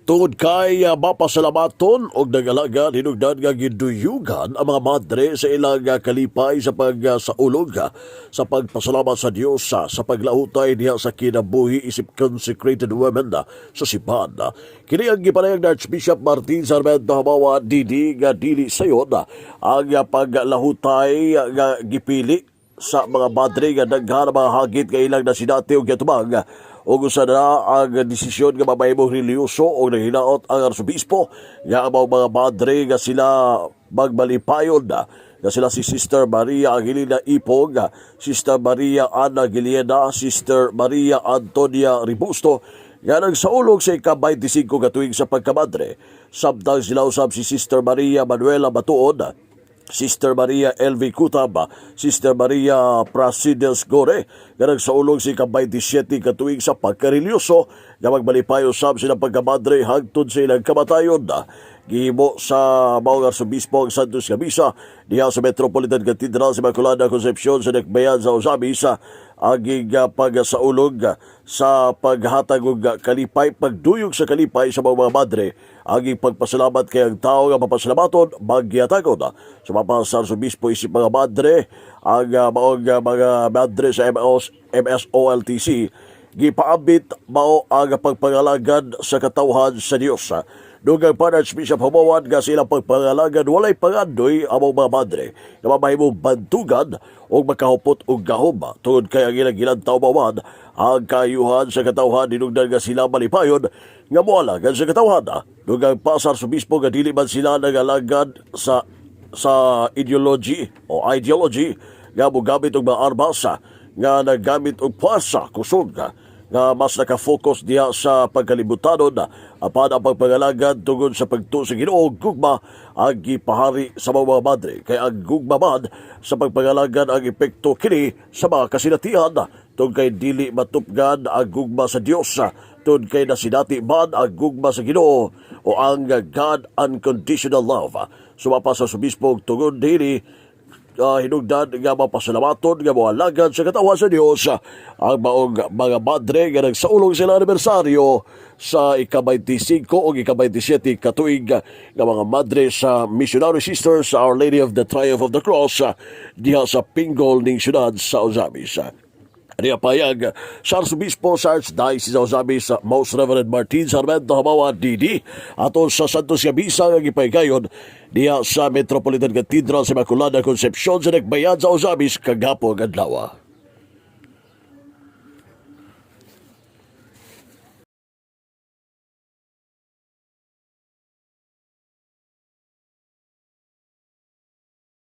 Tungod kay mapasalamaton og nag-alagad, hinugdan nga giduyugan ang mga madre sa ilang kalipay sa pagsaulog sa pagpasalamat sa Dios sa paglahutay diha sa kinabuhi isip consecrated women sa simbahan. Kini ang gipanayag ni Archbishop Martin Sarmiento Jumawa DD nga dili sayon ang paglahutay nga gipili sa mga madre nga daghan ang mga hagit nga ilang nasinati og giatubang ug usa na ang desisyon nga mamahimong relihiyoso og naghinaot ang arsobispo nga ang mga madre nga sila magmalipayon na nga sila si Sister Maria Angelina Ipog, Sister Maria Ana Giliena, Sister Maria Antonia Ribusto nga nagsaulog sa ika-25 ka tuig sa pagkamadre. Samtang sila usab si Sister Maria Manuela Batuon, Sister Maria L.V. Kutab, Sister Maria Prasides Gore, nga nagsaulog sa ika-27 ka tuig sa pagkareliyoso, nga magmalipayo sab sila pagkamadre hangtod sa ilang kamatayon. Gihimo sa maong arsobispo ang Santos nga Misa diha sa Metropolitan Cathedral sa Immaculada Concepcion sa Dakbayan sa Ozamiz aging pagsaulog sa paghatag og kalipay, pagduyog sa kalipay sa mga madre, aging pagpasalamat kay ang tao nga mapasalamaton magyatagon. Sumapa sa arsobispo isip mga madre, ang maong mga madre sa MS, MSOLTC gipaambit mao ang pagpangalagad sa katawhan sa Dios. Dugang pa Archbishop Jumawan nga sa ilang pagpangalagad walay pangandoy ang mga madre nga mamahimong bantugan o makahupot og gahom tungod kay ang ilang gilantaw mawan ang kaayuhan sa katawhan, dinugdan nga sila malipayon nga moalagad sa katawhan. Dugang pa sa Arsobispo nga dili man sila nagalagad sa ideology o ideology nga mogamit og mga armas, nga naggamit og puwersa, kusog, nga mas nakafocus diha sa pagkalibutanon, apan ang pagpangalagad tungod sa pagtuo sa Ginoo, gugma ang gipahari sa mga madre kay ang gugma man sa pagpangalagad ang epekto kini sa mga kasinatian tungod kay dili matupgan ang gugma sa Dios tungod kay nasinati man ang gugma sa Ginoo o ang God unconditional love. Sumapa sa Arsobispo, tungod dili hinugdan nga mapasalamaton nga moalagad sa katawan sa Dios ang maong mga madre nga nagsaulog sila anibersaryo sa ika-25 o ika-27 katuig nga mga madre sa Missionary Sisters sa Our Lady of the Triumph of the Cross diha sa Pingol ning syudad sa Ozamiz. Niya payag sa Arsobispo sa Archdiocese sa Ozamiz, Most Reverend Martin Sarmiento Jumawa DD, ato sa Santos nga Misa nga gipaygayon diha sa Metropolitan Cathedral sa Immaculada Concepcion sa Dakbayan sa Ozamiz kagahapon adlaw.